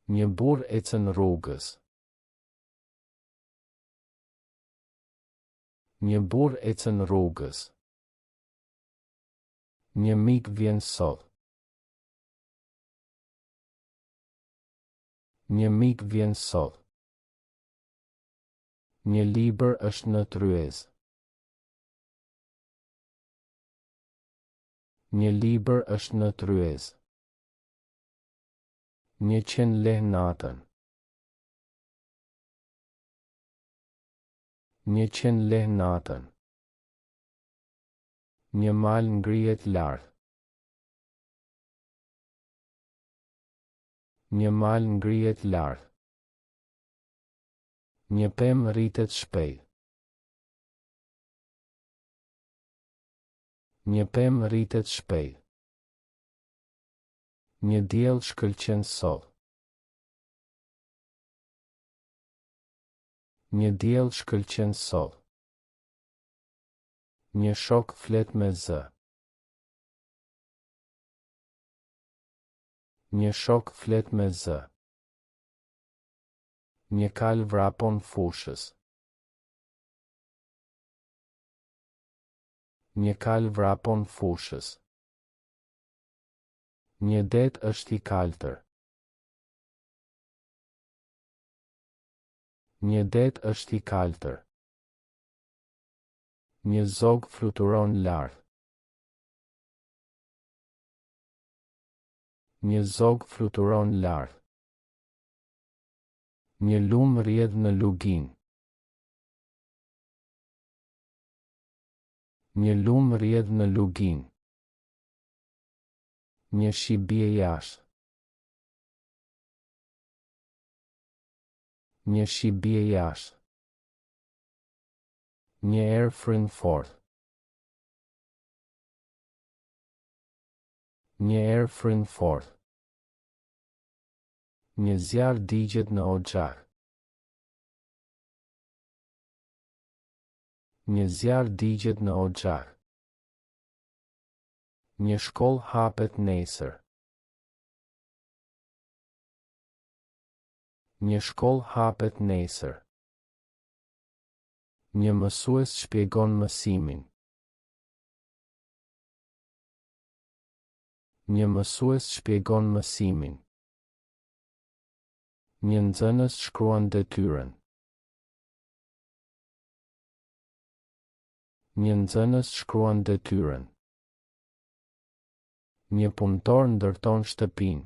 Një burrë ecën rrugës. Një burrë ecën rrugës. Një mik vjen sot. Një mik vjen sot. Një libër është në tryezë. Një libër është në tryezë. Një qen leh natën. Një qen leh natën. Një mal ngrihet lart. Një mal ngrihet lart. Një pemë rritet shpejt. Një pemë rritet shpejt. Një diell shkëlqen sot. Një diell shkëlqen sot. Një shok flet me zë. Një shok flet me zë. Një kalë vrapon fushës. Një kalë vrapon fushës. Një det është i kaltër. Një det është i kaltër. Një zog fluturon lart. Një zog fluturon lart. Një lumë rrjedh në luginë. Një lumë rrjedh në luginë. Një shi bie jashtë. Një shi bie jashtë. Një erë fryn fort. Një erë fryn fort. Një zjarr digjet në oxhak. Një zjarr digjet në oxhak. Një shkollë hapet nesër. Një shkollë hapet nesër. Një mësues shpjegon mësimin. Një mësues shpjegon mësimin. Një nxënës shkruan detyrën. Një nxënës shkruan detyrën. Një punëtor ndërton shtëpinë.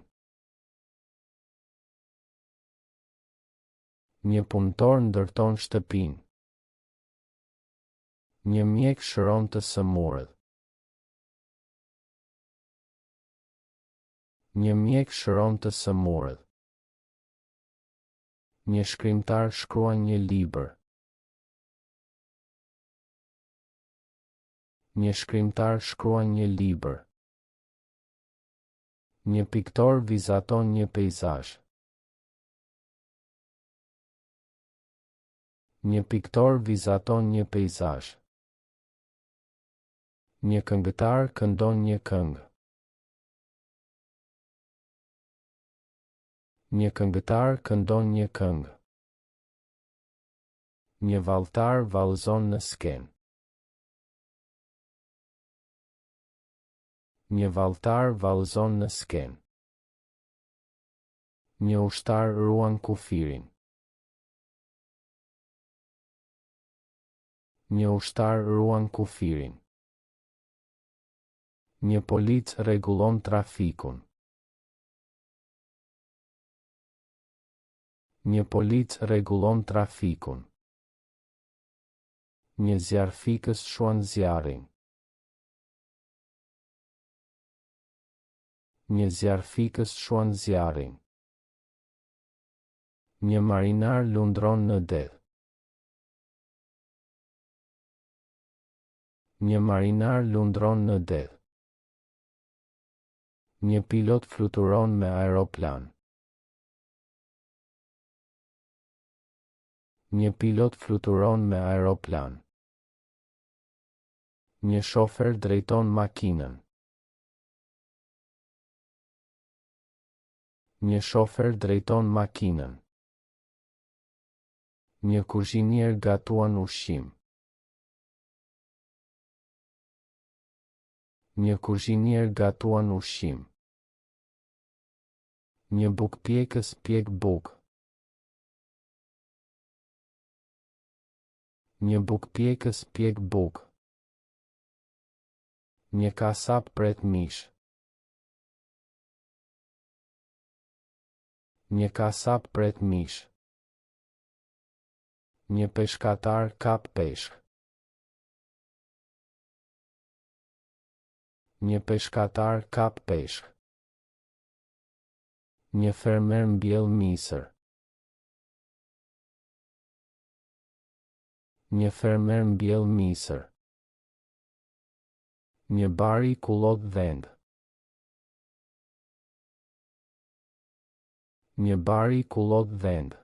Një punëtor ndërton shtëpinë. Një mjek shëron të sëmurët. Një mjek shëron të sëmurët. Një shkrimtar shkruan një libër. Një shkrimtar shkruan një libër. Një piktor vizaton një peizazh. Një piktor vizaton një peizazh. Një këngëtar këndon një këngë. Një këngëtar këndon një këngë. Një valltar vallëzon në skenë. Një valltar vallëzon në skenë. Një ushtar ruan kufirin. Një ushtar ruan kufirin. Një polic rregullon trafikun. Një polic rregullon trafikun. Një zjarrfikës shuan zjarrin. Një zjarrfikës shuan zjarrin. Një marinar lundron në det. Një marinar lundron në det. Një pilot fluturon me aeroplan. Një pilot fluturon me aeroplan. Një shofer drejton makinën. Një shofer drejton makinën. Një kuzhinier gatuan ushqim. Një kuzhinier gatuan ushqim. Një bukëpjekës pjek bukë. Një bukëpjekës pjek bukë. Një kasap pret mish. Një kasap pret mish. Një peshkatar kap peshk. Një peshkatar kap peshk. Një fermer mbjell misër. Një fermer mbjell misër. Një bari kullot dhentë. Një bari kullot dhentë.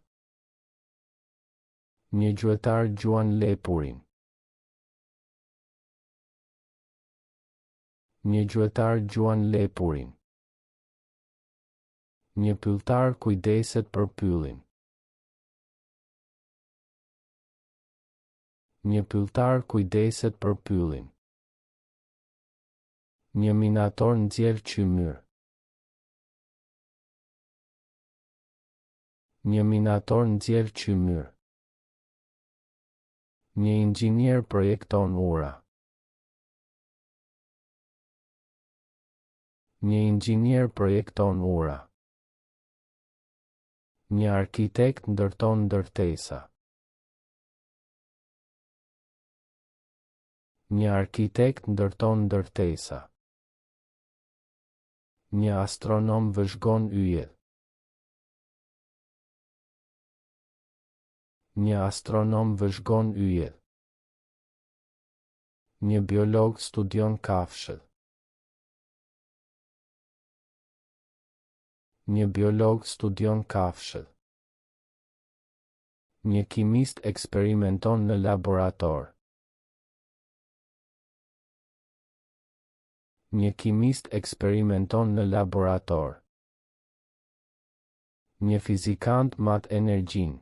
Një gjuetar gjuan lepurin. Një gjuetar gjuan lepurin. Një pylltar kujdeset për pyllin. Një pylltar kujdeset për pyllin. Një minator nxjerr qymyr. Një minator nxjerr qymyr. Një inxhinier projekton ura. Një inxhinier projekton ura. Një arkitekt ndërton ndërtesa. Një arkitekt ndërton ndërtesa. Një astronom vëzhgon yjet. Një astronom vëzhgon yjet. Një biolog studion kafshët. Një biolog studion kafshët. Një kimist eksperimenton në laborator. Një kimist eksperimenton në laborator. Një fizikant mat energjinë.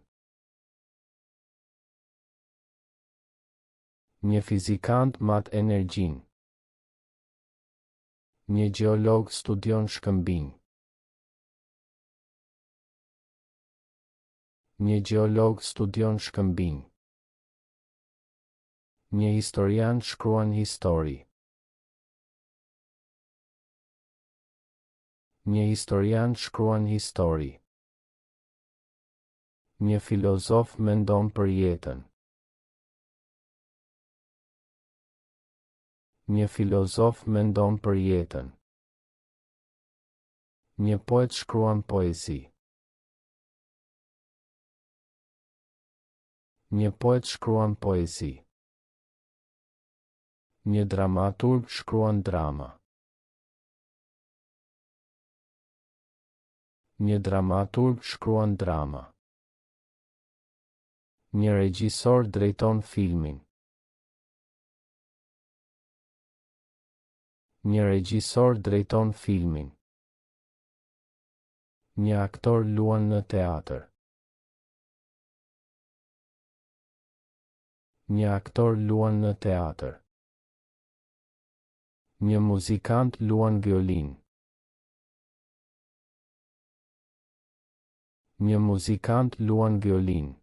Një fizikant mat energjinë. Një gjeolog studion shkëmbinj. Një gjeolog studion shkëmbinj. Një historian shkruan histori. Një historian shkruan histori. Një filozof mendon për jetën. Një filozof mendon për jetën. Një poet shkruan poezi. Një poet shkruan poezi. Një dramaturg shkruan drama. Një dramaturg shkruan drama. Një regjisor drejton filmin. Një regjisor drejton filmin. Një aktor luan në teatër. Një aktor luan në teatër. Një muzikant luan violinë. Një muzikant luan violinë.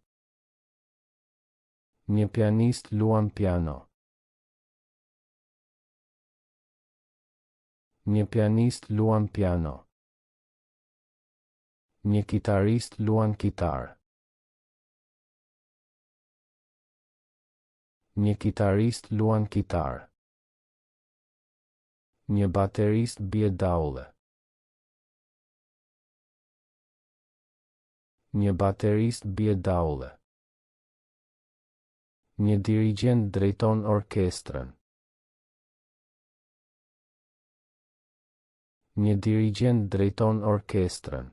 Një pianist luan piano. Një pianist luan piano. Një kitarist luan kitarë. Një kitarist luan kitarë. Një baterist bie daulle. Një baterist bie daulle. Një dirigjent drejton orkestrën. Një dirigjent drejton orkestrën.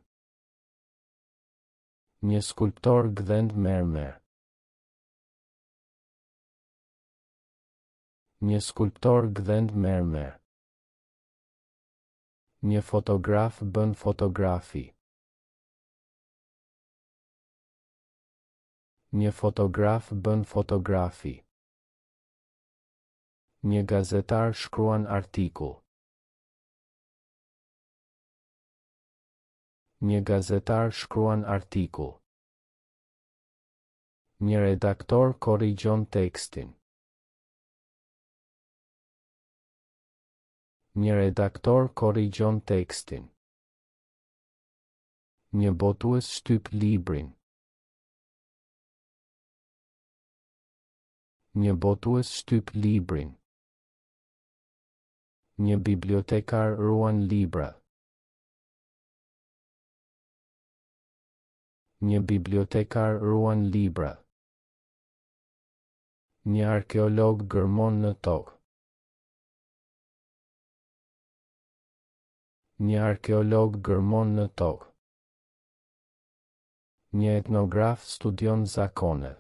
Një skulptor gdhend mermer. Një skulptor gdhend mermer. Një fotograf bën fotografi. Një fotograf bën fotografi. Një gazetar shkruan artikull. Një gazetar shkruan artikull. Një redaktor korrigjon tekstin. Një redaktor korrigjon tekstin. Një botues shtyp librin. Një botues shtyp librin. Një bibliotekar ruan librat. Një bibliotekar ruan librat. Një arkeolog gërmon në tokë. Një arkeolog gërmon në tokë. Një etnograf studion zakonet.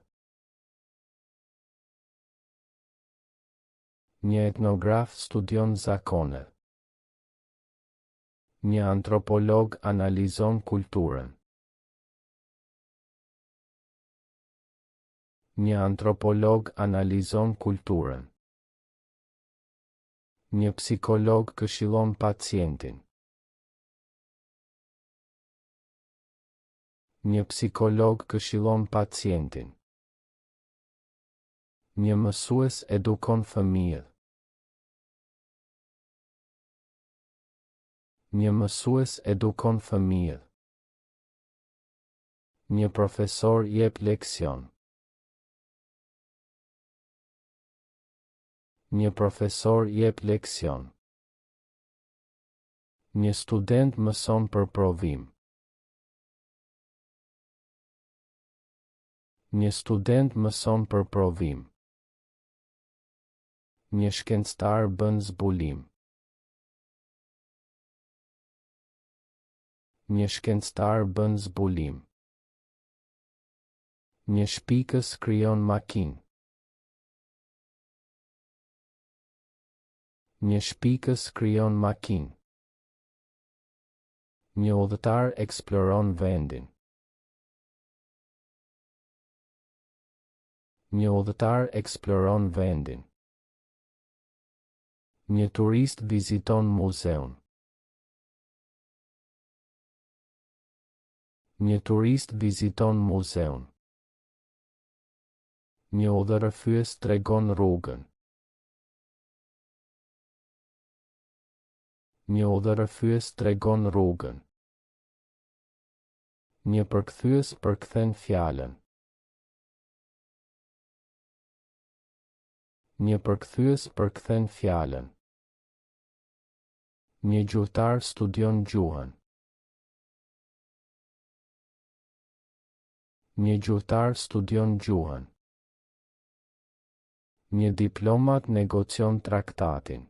Një etnograf studion zakonet. Një antropolog analizon kulturën. Një antropolog analizon kulturën. Një psikolog këshillon pacientin. Një psikolog këshillon pacientin. Një mësues edukon fëmijët. Një mësues edukon fëmijët. Një profesor jep leksion. Një profesor jep leksion. Një student mëson për provim. Një student mëson për provim. Një shkencëtar bën zbulim. Një shkencëtar bën zbulim. Një shpikës krijon makinë. Një shpikës krijon makinë. Një udhëtar eksploron vendin. Një udhëtar eksploron vendin. Një turist viziton muzeun. Një turist viziton muzeun. Një udhërrëfyes tregon rrugën. Një udhërrëfyes tregon rrugën. Një përkthyes përkthen fjalën. Një përkthyes përkthen fjalën. Një gjuhëtar studion gjuhën. Një gjuhëtar studion gjuhën. Një diplomat negocion traktatin.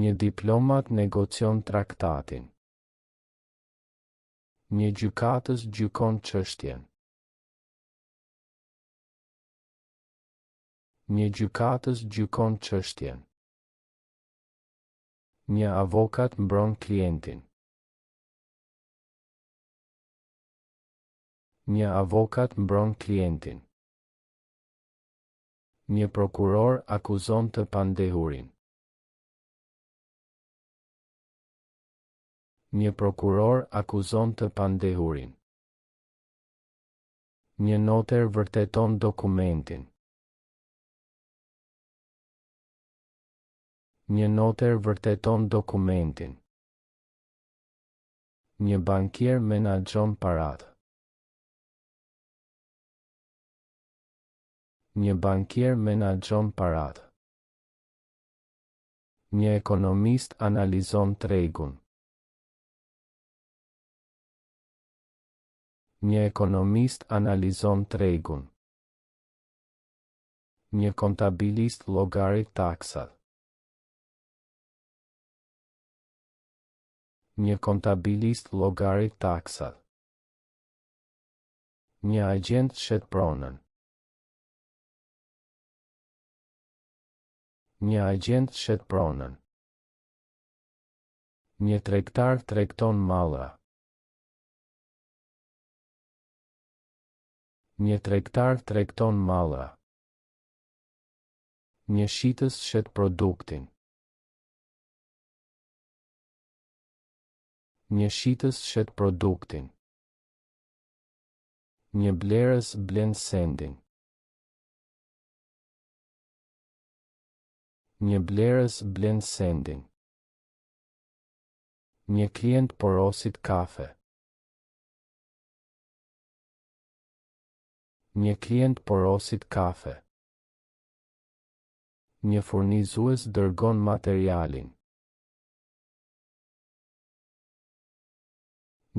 Një diplomat negocion traktatin. Një gjykatës gjykon çështjen. Një gjykatës gjykon çështjen. Një avokat mbron klientin. Një avokat mbron klientin. Një prokuror akuzon të pandehurin. Një prokuror akuzon të pandehurin. Një noter vërteton dokumentin. Një noter vërteton dokumentin. Një bankier menaxhon paratë. Një bankier menaxhon paratë. Një ekonomist analizon tregun. Një ekonomist analizon tregun. Një kontabilist llogarit taksat. Një kontabilist llogarit taksat. Një agjent shet pronën. Një agjent shet pronën. Një tregtar tregton mallra. Një tregtar tregton mallra. Një shitës shet produktin. Një shitës shet produktin. Një blerës blen sendin. Një blerës blen sendin. Një klient porosit kafe. Një klient porosit kafe. Një furnizues dërgon materialin.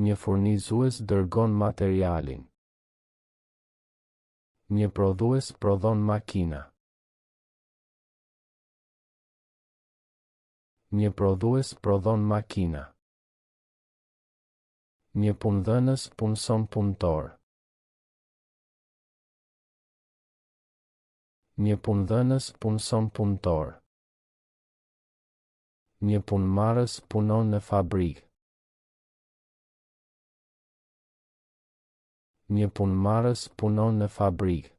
Një furnizues dërgon materialin. Një prodhues prodhon makina. Një prodhues prodhon makina. Një punëdhënës punëson punëtorë. Një punëdhënës punëson punëtorë. Një punëmarrës punon në fabrikë. Një punëmarrës punon në fabrikë.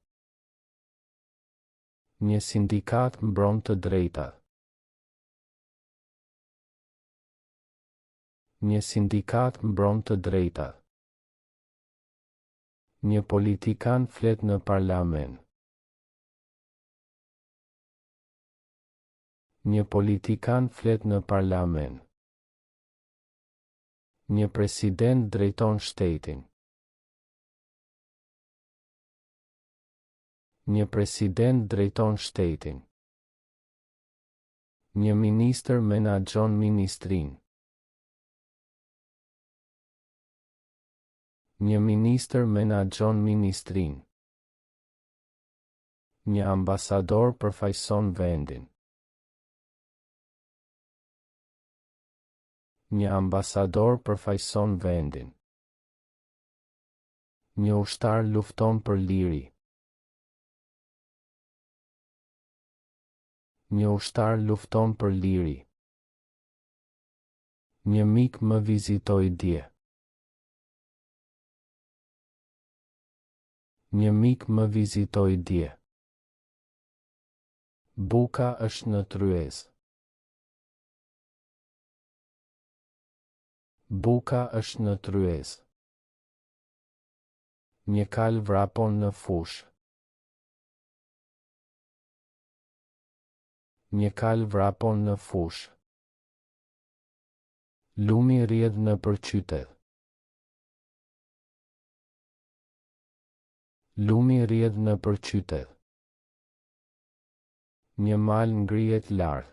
Një sindikatë mbron të drejtat. Një sindikatë mbron të drejtat. Një politikan flet në parlament. Një politikan flet në parlament. Një president drejton shtetin. Një president drejton shtetin. Një ministër menaxhon ministrinë. Një ministër menaxhon ministrinë. Një ambasador përfaqëson vendin. Një ambasador përfaqëson vendin. Një ushtar lufton për liri. Një ushtar lufton për liri. Një mik më vizitoi dje. Një mik më vizitoi dje. Buka është në tryezë. Buka është në tryezë. Një kalë vrapon në fushë. Një kalë vrapon në fushë. Lumi rrjedh nëpër qytet. Lumi rrjedh nëpër qytet. Një mal ngrihet lart.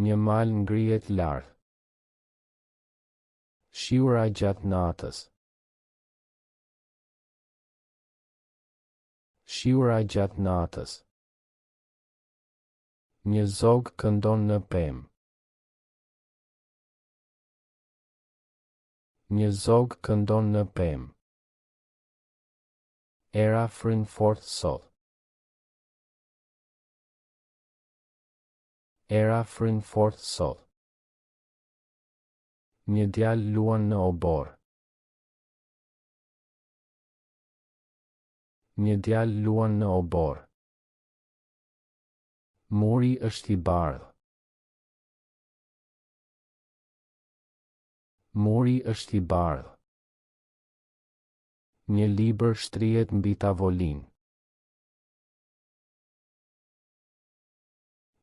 Një mal ngrihet lart. Shiu ra gjatë natës. Shiu ra gjatë natës. Një zog këndon në pemë. Një zog këndon në pemë. Era fryn fort sot. Era fryn fort sot. Një djalë luan në oborr. Një djalë luan në oborr. Muri është i bardhë. Muri është i bardhë. Një libër shtrihet mbi tavolinë.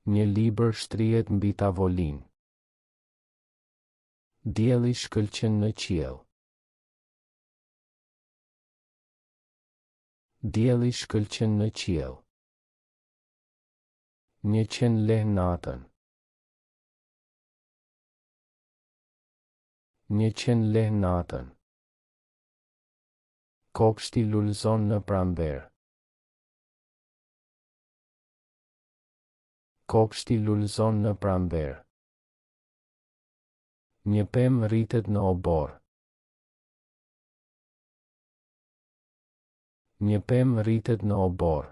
Një libër shtrihet mbi tavolinë. Dielli shkëlqen në qiell. Dielli shkëlqen në qiell. Një qen leh natën. Një qen leh natën. Kopshti lulëzon në pranverë. Kopshti lulëzon në pranverë. Një pemë rritet në oborr. Një pemë rritet në oborr.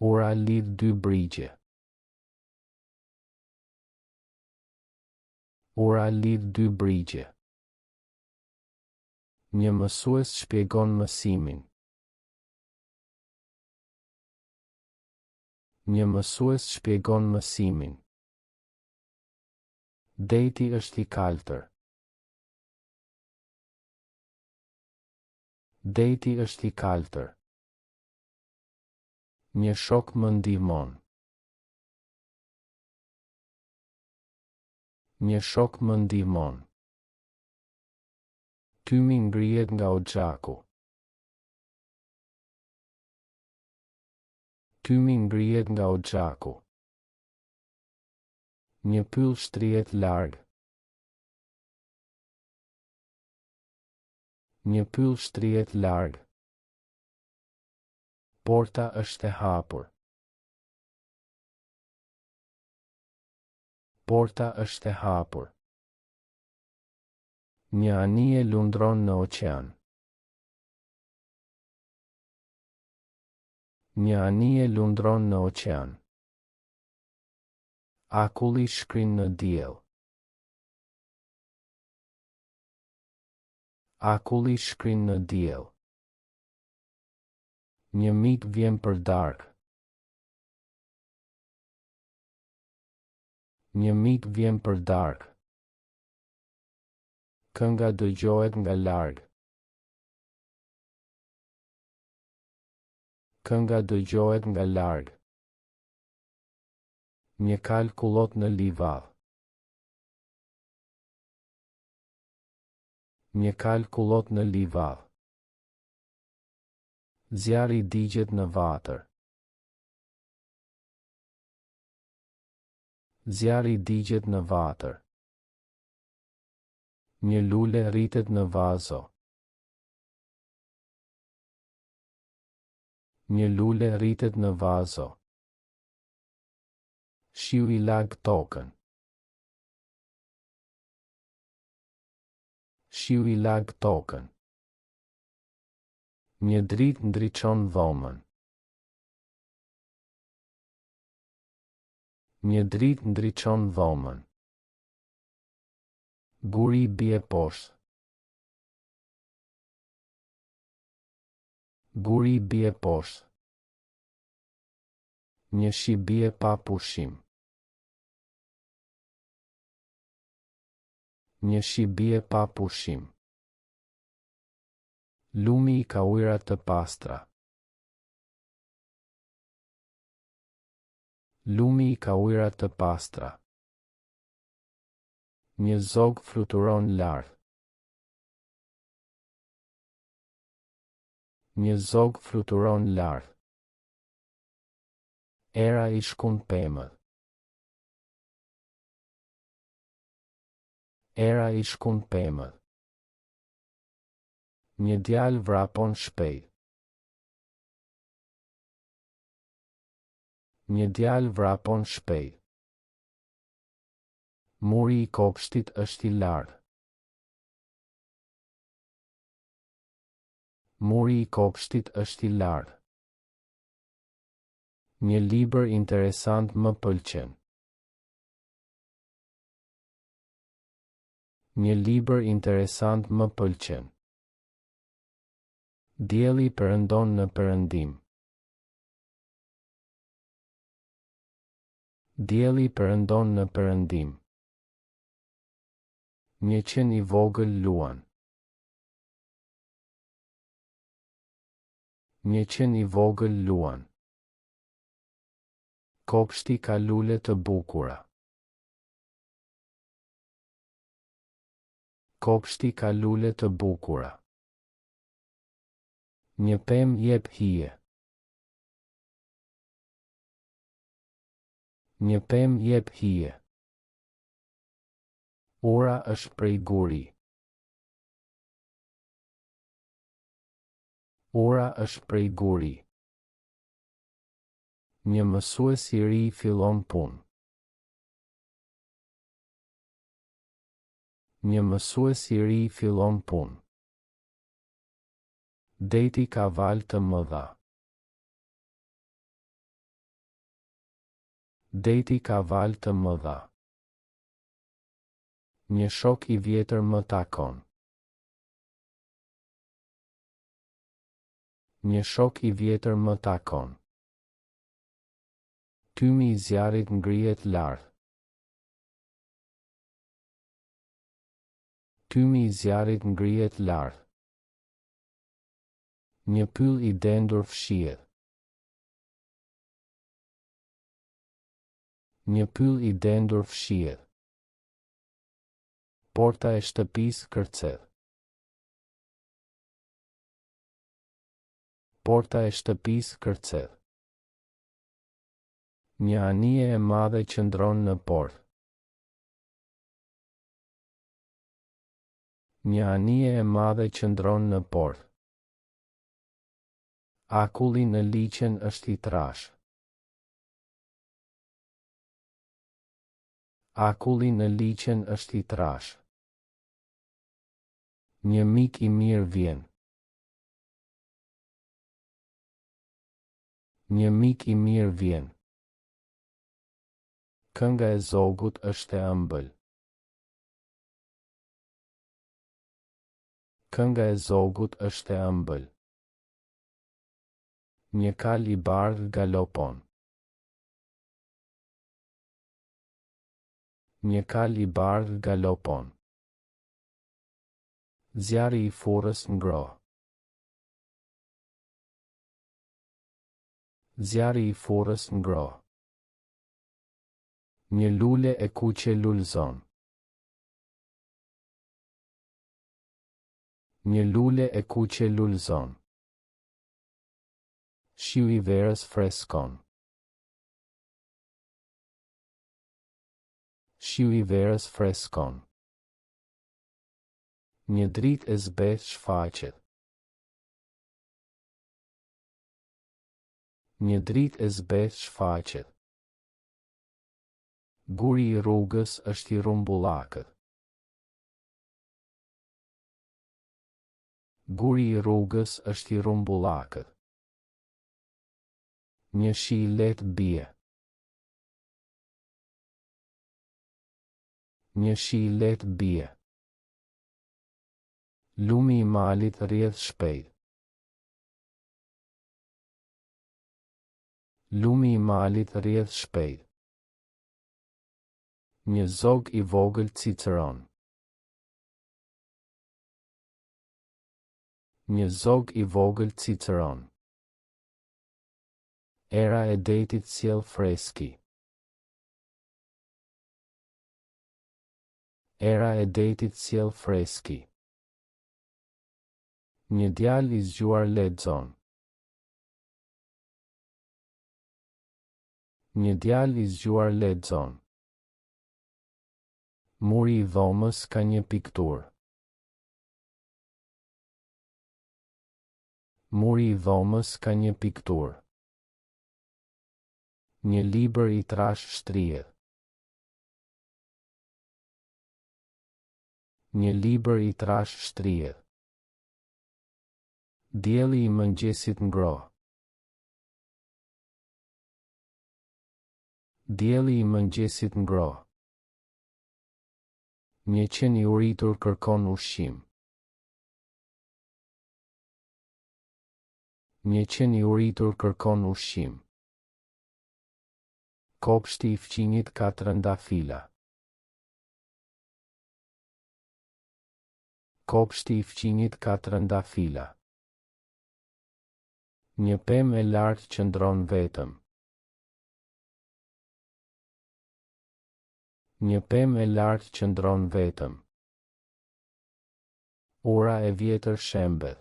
Ura lidh dy brigje. Ura lidh dy brigje. Një mësues shpjegon mësimin. Një mësues shpjegon mësimin. Deti është i kaltër. Deti është i kaltër. Një shok më ndihmon. Një shok më ndihmon. Tymi ngrihet nga oxhaku. Tymi ngrihet nga oxhaku. Një pyll shtrihet larg. Një pyll shtrihet larg. Porta është e hapur. Porta është e hapur. Një anije lundron në oqean. Një anije lundron në oqean. Akulli shkrin në diell. Akulli shkrin në diell. Një mik vjen për darkë. Një mik vjen për darkë. Kënga dëgjohet nga larg. Kënga dëgjohet nga larg. Një kalë kullot në livadh. Një kalë kullot në livadh. Zjarri digjet në vatër. Zjarri digjet në vatër. Një lule rritet në vazo. Një lule rritet në vazo. Shiu i lag tokën. Shiu i lag tokën. Një dritë ndriçon dhomën. Një dritë ndriçon dhomën. Guri bie poshtë. Guri bie poshtë. Një shi bie pa pushim. Një shi bie pa pushim. Lumi i ka ujëra të pastra. Lumi i ka ujëra të pastra. Një zog fluturon lart. Një zog fluturon lart. Era i shkund pemët. Era i shkund pemët. Një djalë vrapon shpejt. Një djalë vrapon shpejt. Muri i kopshtit është i lartë. Muri i kopshtit është i lartë. Një libër interesant më pëlqen. Një libër interesant më pëlqen. Dielli perëndon në perëndim. Dielli perëndon në perëndim. Një qen i vogël luan. Një qen i vogël luan. Kopshti ka lule të bukura. Kopshti ka lule të bukura. Një pemë jep hije. Një pemë jep hije. Ura është prej guri. Ura është prej guri. Një mësues i ri fillon punë. Një mësues i ri fillon punë. Deti ka valë të mëdha. Deti ka valë të mëdha. Një shok i vjetër më takon. Një shok i vjetër më takon. Tymi i zjarrit ngrihet lart. Tymi i zjarrit ngrihet lart. Një pyll i dendur fshihet. Një pyll i dendur fshihet. Porta e shtëpisë kërcet. Porta e shtëpisë kërcet. Një anije e madhe qëndron në port. Një anije e madhe qëndron në port. Akulli në liqen është i trashë. Akulli në liqen është i trashë. Një mik i mirë vjen. Një mik i mirë vjen. Kënga e zogut është e ëmbël. Kënga e zogut është e ëmbël. Një kalë i bardhë galopon. Një kalë i bardhë galopon. Zjarri i furrës ngroh. Zjarri i furrës ngroh. Një lule e kuqe lulëzon. Një lule e kuqe lulëzon. Shiu i verës freskon. Shiu i verës freskon. Një dritë e zbehtë shfaqet. Një dritë e zbehtë shfaqet. Guri i rrugës është i rrumbullakët. Guri i rrugës është i rrumbullakët. Një shi i lehtë bie. Një shi i lehtë bie. Lumi i malit rrjedh shpejt. Lumi i malit rrjedh shpejt. Një zog i vogël cicëron. Një zog i vogël cicëron. Era e detit sjell freski. Era e detit sjell freski. Një djalë i zgjuar lexon. Një djalë i zgjuar lexon. Muri i dhomës ka një pikturë. Muri i dhomës ka një pikturë. Një libër i trashë shtrihet. Një libër i trashë shtrihet. Dielli i mëngjesit ngroh. Dielli i mëngjesit ngroh. Një qen i uritur kërkon ushqim. Një qen i uritur kërkon ushqim. Kopshti i fqinjit ka trëndafila. Kopshti i fqinjit ka trëndafila. Një pemë e lartë qëndron vetëm. Një pemë e lartë qëndron vetëm. Ura e vjetër shembet.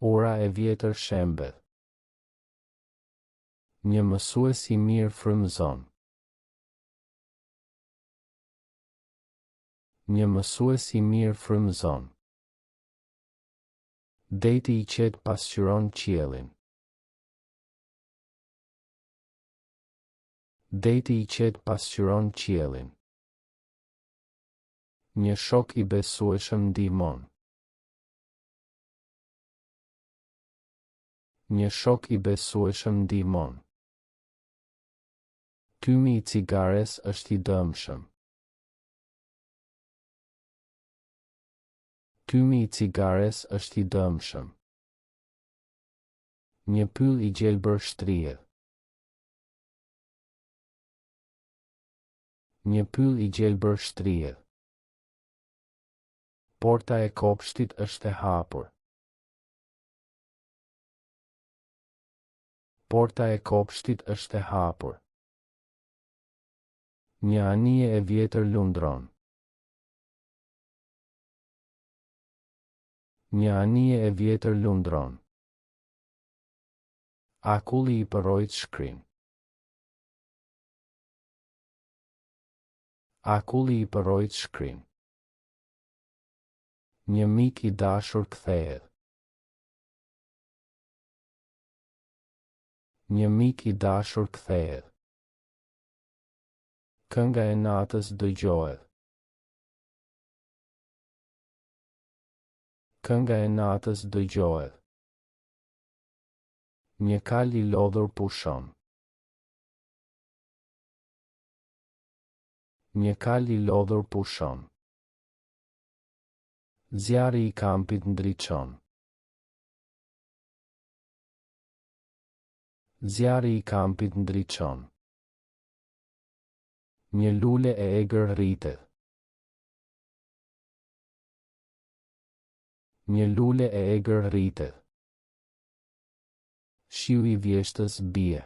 Ura e vjetër shembet. Një mësues i mirë frymëzon. Një mësues i mirë frymëzon. Deti i qetë pasqyron qiellin. Deti i qetë pasqyron qiellin. Një shok i besueshëm ndihmon. Një shok i besueshëm ndihmon. Tymi i cigares është i dëmshëm. Tymi i cigares është i dëmshëm. Një pyll i gjelbër shtrihet. Një pyll i gjelbër shtrihet. Porta e kopshtit është e hapur. Porta e kopshtit është e hapur. Një anije e vjetër lundron. Një anije e vjetër lundron. Akulli i përroit shkrin. Akulli i përroit shkrin. Një mik i dashur kthehet. Një mik i dashur kthehet. Kënga e natës dëgjohet. Kënga e natës dëgjohet. Një kalë i lodhur pushon. Një kalë i lodhur pushon. Zjarri i kampit ndriçon. Zjarri i kampit ndriçon. Një lule e egër rritet. Një lule e egër rritet. Shiu i vjeshtës bie.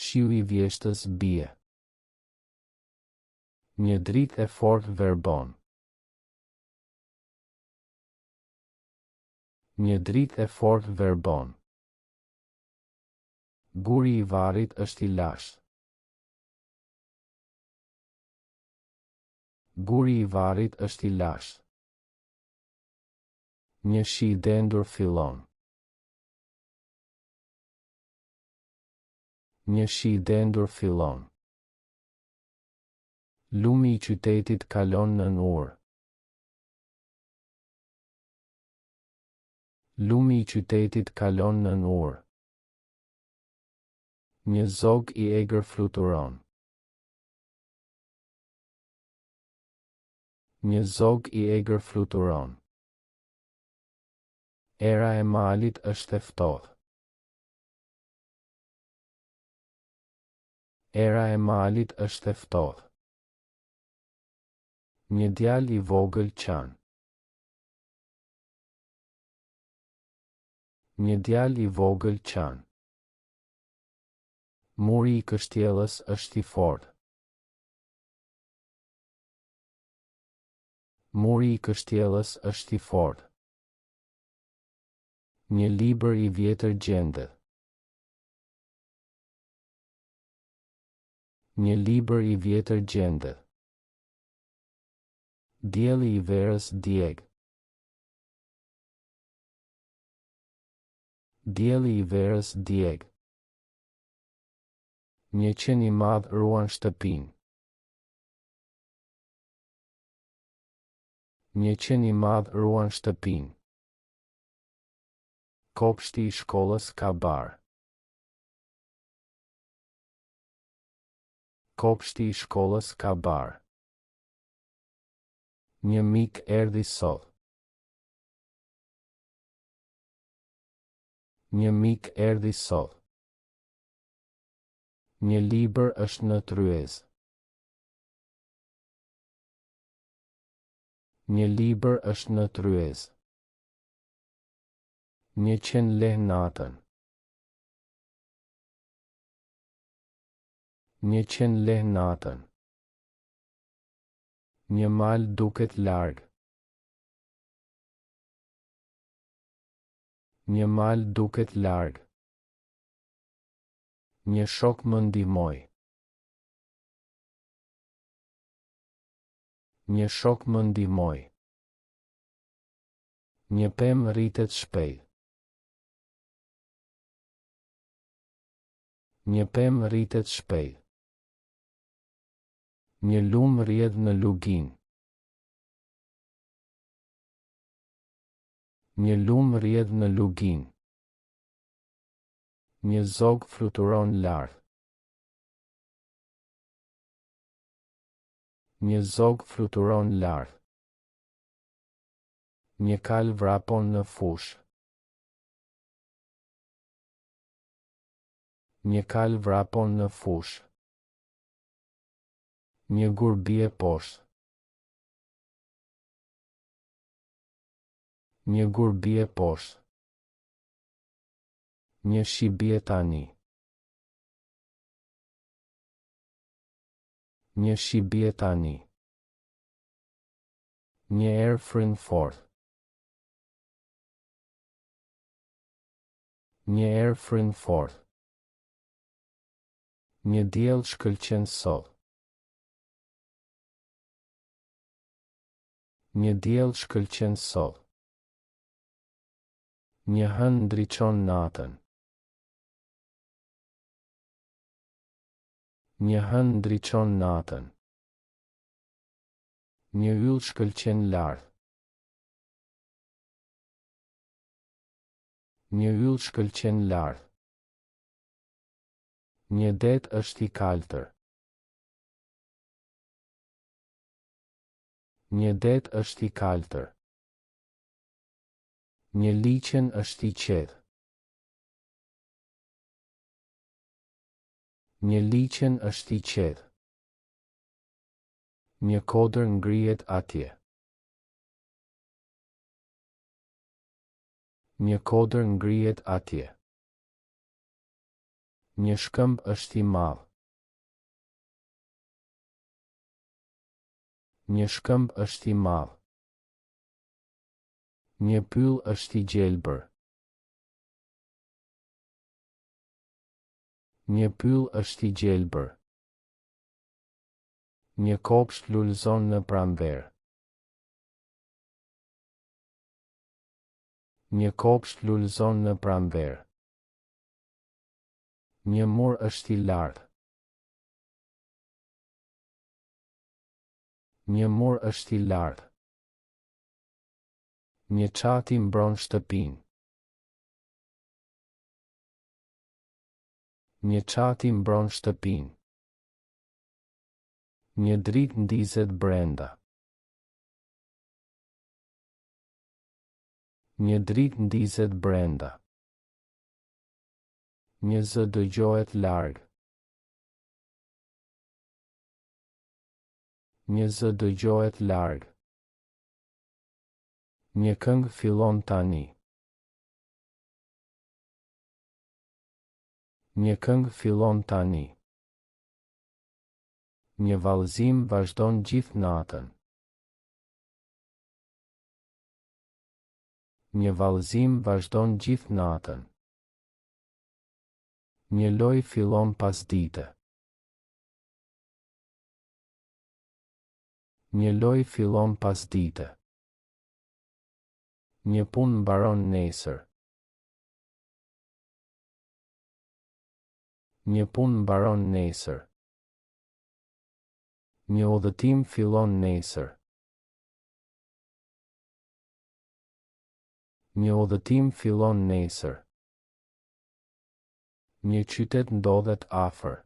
Shiu i vjeshtës bie. Një dritë e fortë verbon. Një dritë e fortë verbon. Guri i varrit është i lashtë. Guri i varrit është i lashtë. Një shi i dendur fillon. Një shi i dendur fillon. Lumi i qytetit kalon nën urë. Lumi i qytetit kalon nën urë. Një zog i egër fluturon. Një zog i egër fluturon. Era e malit është e ftohtë. Era e malit është e ftohtë. Një djalë i vogël qan. Një djalë i vogël qan. Muri i kështjellës është i fortë. Muri i kështjellës është i fortë. Një libër i vjetër gjendet. Një libër i vjetër gjendet. Dielli i verës djeg. Dielli i verës djeg. Një qen i madh ruan shtëpinë. Një qen i madh ruan shtëpinë. Kopshti i shkollës ka bar. Kopshti i shkollës ka bar. Një mik erdhi sot. Një mik erdhi sot. Një libër është në tryezë. Një libër është në tryezë. Një qen leh natën. Një qen leh natën. Një mal duket larg. Një mal duket larg. Një shok më ndihmoi. Një shok më ndihmoi. Një pemë rritet shpejt. Një pemë rritet shpejt. Një lumë rrjedh në luginë. Një lumë rrjedh në luginë. Një zog fluturon lart. Një zog fluturon lart. Një kalë vrapon në fushë. Një kalë vrapon në fushë. Një gur bie poshtë. Një gur bie poshtë. Një shi bie tani. Një shi bie tani. Një erë fryn fort. Një erë fryn fort. Një diell shkëlqen sot. Një diell shkëlqen sot. Një hënë ndriçon natën. Një hënë ndriçon natën. Një yll shkëlqen lart. Një yll shkëlqen lart. Një det është i kaltër. Një det është i kaltër. Një liqen është i qetë. Një liqen është i qetë. Një kodër ngrihet atje. Një kodër ngrihet atje. Një shkëmb është i madh. Një shkëmb është i madh. Një pyll është i gjelbër. Një pyll është i gjelbër. Një kopsht lulëzon në pranverë. Një kopsht lulëzon në pranverë. Një mur është i lartë. Një mur është i lartë. Një çati mbron shtëpinë. Një çati mbron shtëpinë. Një dritë ndizet brenda. Një dritë ndizet brenda. Një zë dëgjohet larg. Një zë dëgjohet larg. Një këngë fillon tani. Një këngë fillon tani. Një vallëzim vazhdon gjithë natën. Një vallëzim vazhdon gjithë natën. Një lojë fillon pasdite. Një lojë fillon pasdite. Një punë mbaron nesër. Një punë mbaron nesër. Një udhëtim fillon nesër. Një udhëtim fillon nesër. Një qytet ndodhet afër.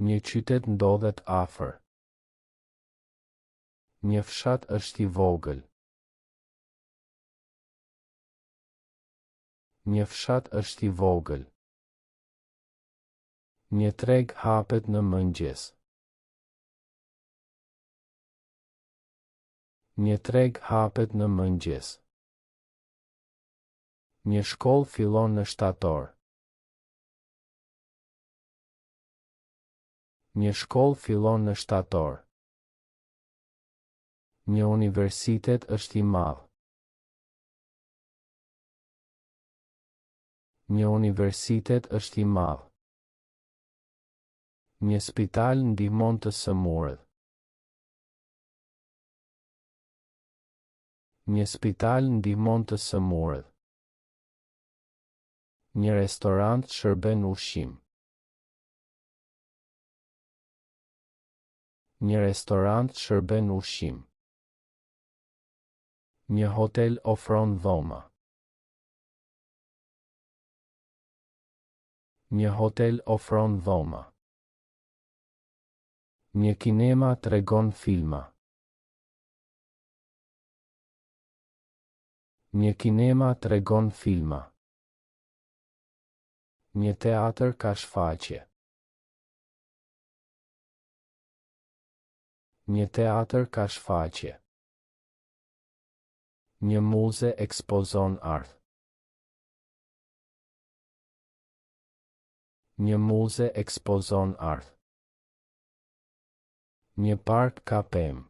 Një qytet ndodhet afër. Një fshat është i vogël. Një fshat është i vogël. Një treg hapet në mëngjes. Një treg hapet në mëngjes. Një shkollë fillon në shtator. Një shkollë fillon në shtator. Një universitet është i madh. Një universitet është i madh. Një spital ndihmon të sëmurët. Një spital ndihmon të sëmurët. Një restorant shërben ushqim. Një restorant shërben ushqim. Një hotel ofron dhoma. Një hotel ofron dhoma. Një kinema tregon filma. Një kinema tregon filma. Një teatër ka shfaqje. Një teatër ka shfaqje. Një muze ekspozon art. Një muze ekspozon art. Një park ka pemë.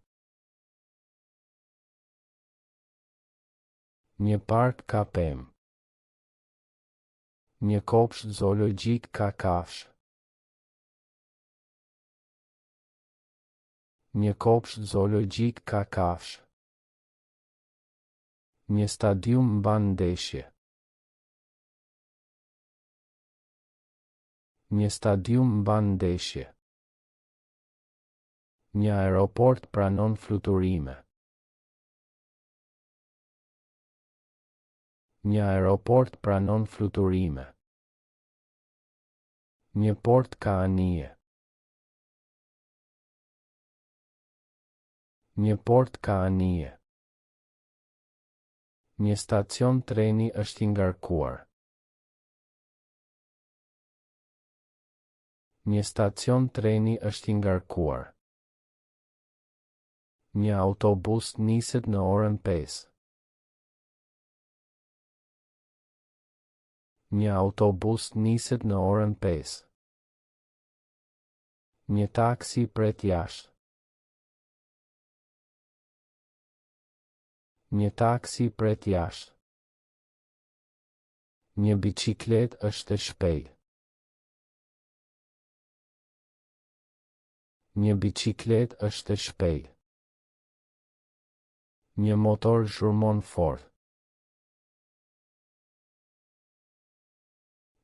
Një park ka pemë. Një kopsht zoologjik ka kafshë. Një kopsht zoologjik ka kafshë. Një stadium mban ndeshje. Një stadium mban ndeshje. Një aeroport pranon fluturime. Një aeroport pranon fluturime. Një port ka anije. Një port ka anije. Një stacion treni është i ngarkuar. Një stacion treni është i ngarkuar. Një autobus niset në orën 5. Një autobus niset në orën 5. Një taksi pret jashtë. Një taksi pret jashtë. Një biçikletë është e shpejtë. Një biçikletë është e shpejtë. Një motor zhurmon fort.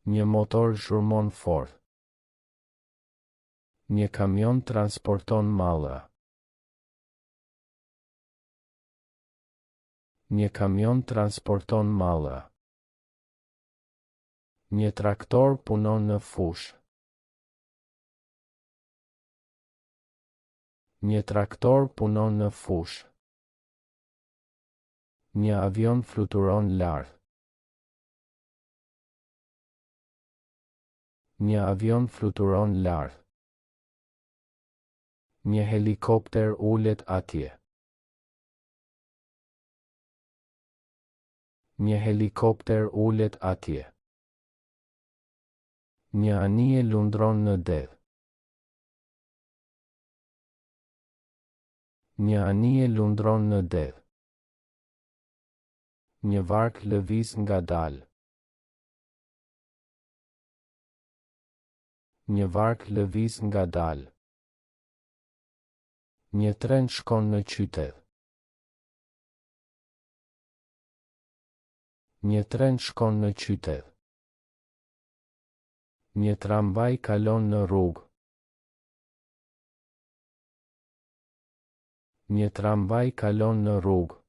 Një motor zhurmon fort. Një kamion transporton mallra. Një kamion transporton mallra. Një traktor punon në fushë. Një traktor punon në fushë. Një avion fluturon lart. Një avion fluturon lart. Një helikopter ulet atje. Një helikopter ulet atje. Një anije lundron në det. Një anije lundron në det. Një varkë lëviz ngadalë. Një varkë lëviz ngadalë. Një tren shkon në qytet. Një tren shkon në qytet. Një tramvaj kalon në rrugë. Një tramvaj kalon në rrugë.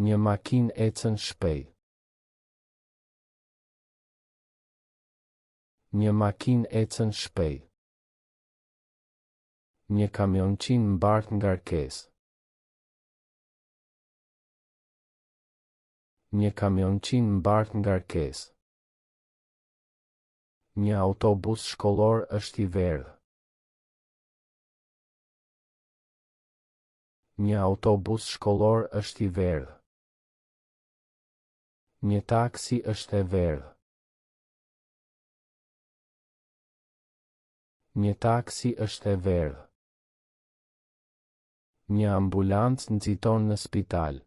Një makinë ecën shpejt. Një makinë ecën shpejt. Një kamionçin mbart ngarkesë. Një kamionçin mbart ngarkesë. Një autobus shkollor është i verdhë. Një autobus shkollor është i verdhë. Një taksi është e verdhë. Një taksi është e verdhë. Një ambulancë nxiton në spital.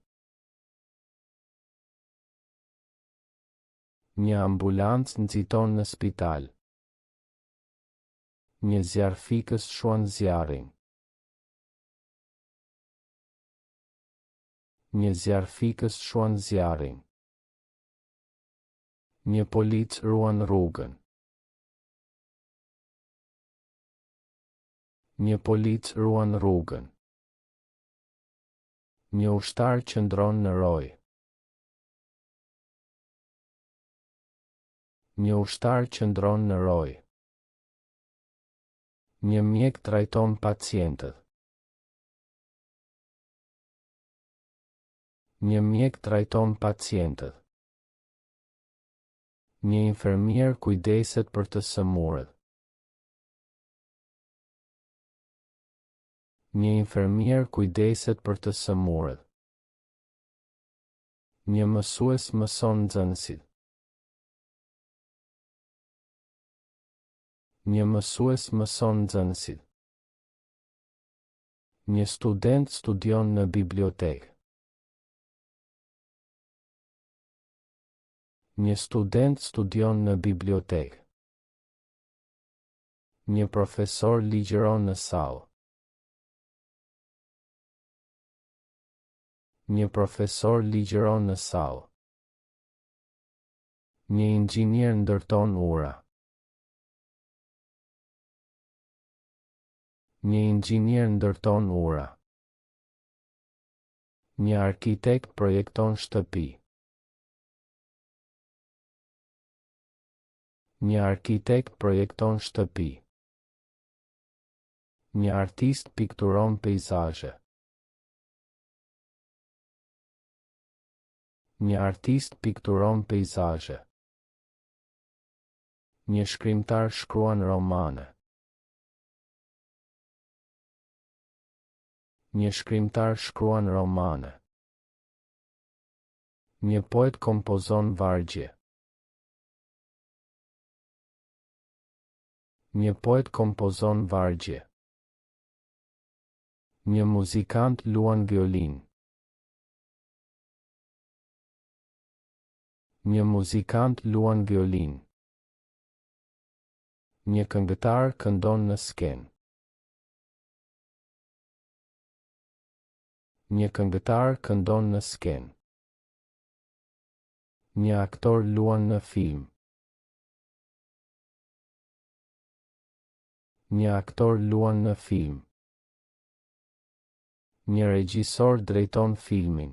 Një ambulancë nxiton në spital. Një zjarrfikës shuan zjarrin. Një zjarrfikës shuan zjarrin. Një polic ruan rrugën. Një polic ruan rrugën. Një ushtar qëndron në rojë. Një ushtar qëndron në rojë. Një mjek trajton pacientët. Një mjek trajton pacientët. Një infermier kujdeset për të sëmurët. Një infermier kujdeset për të sëmurët. Një mësues mëson nxënësit. Një mësues mëson nxënësit. Një student studion në bibliotekë. Një student studion në bibliotekë. Një profesor ligjëron në sallë. Një profesor ligjëron në sallë. Një inxhinier ndërton ura. Një inxhinier ndërton ura. Një arkitekt projekton shtëpi. Një arkitekt projekton shtëpi. Një artist pikturon peizazhe. Një artist pikturon peizazhe. Një shkrimtar shkruan romane. Një shkrimtar shkruan romane. Një poet kompozon vargje. Një poet kompozon vargje. Një muzikant luan violinë. Një muzikant luan violinë. Një këngëtar këndon në skenë. Një këngëtar këndon në skenë. Një aktor luan në film. Një aktor luan në film. Një regjisor drejton filmin.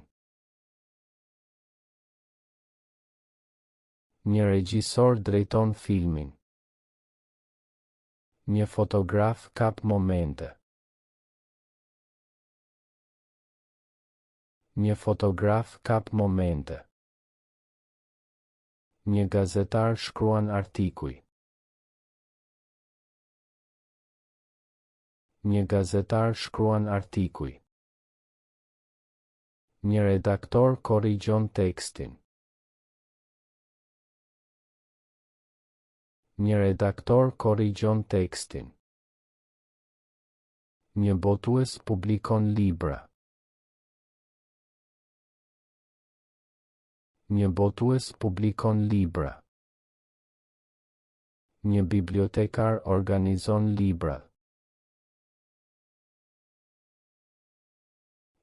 Një regjisor drejton filmin. Një fotograf kap momente. Një fotograf kap momente. Një gazetar shkruan artikuj. Një gazetar shkruan artikuj. Një redaktor korrigjon tekstin. Një redaktor korrigjon tekstin. Një botues publikon libra. Një botues publikon libra. Një bibliotekar organizon librat.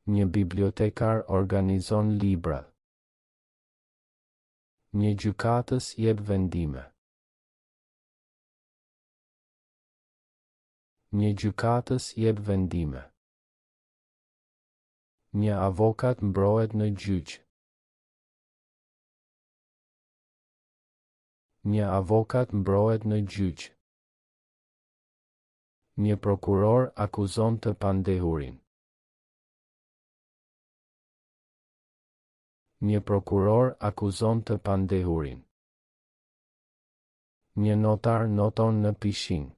Një bibliotekar organizon librat. Një gjykatës jep vendime. Një gjykatës jep vendime. Një avokat mbrohet në gjyq. Një avokat mbrohet në gjyq. Një prokuror akuzon të pandehurin. Një prokuror akuzon të pandehurin. Një notar noton në pishinë.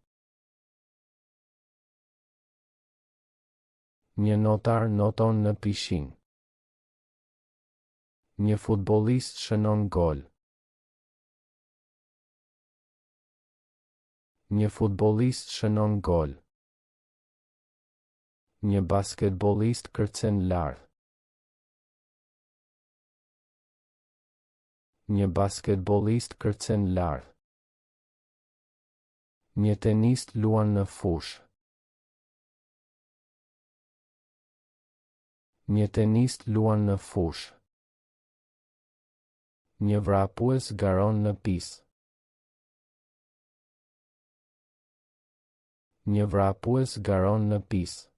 Një notar noton në pishinë. Një futbollist shënon gol. Një futbollist shënon gol. Një basketbollist kërcen lart. Një basketbollist kërcen lart. Një tenist luan në fushë. Një tenist luan në fushë. Një vrapues garon në pistë. Një vrapues garon në pistë.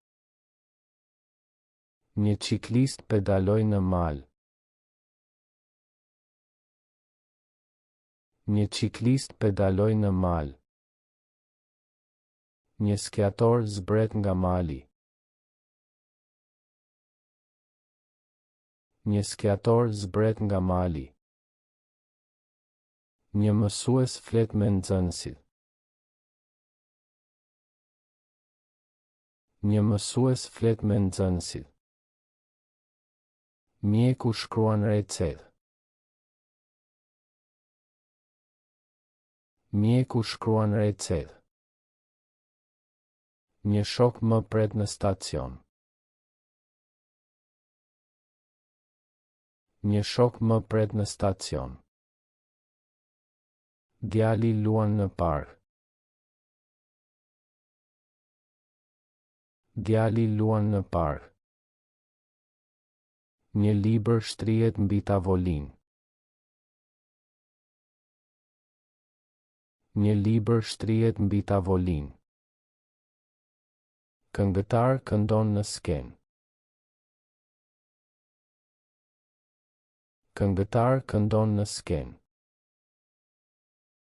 Një çiklist pedaloi në mal. Një çiklist pedaloi në mal. Një skiator zbret nga mali. Një skiator zbret nga mali. Një mësues flet me nxënësit. Një mësues flet me nxënësit. Mjeku shkruan recetë. Mjeku shkruan recetë. Një shok më pret në stacion. Një shok më pret në stacion. Djali luan në park. Djali luan në park. Një libër shtrihet mbi tavolinë. Një libër shtrihet mbi tavolinë. Këngëtar këndon në skenë. Këngëtar këndon në skenë.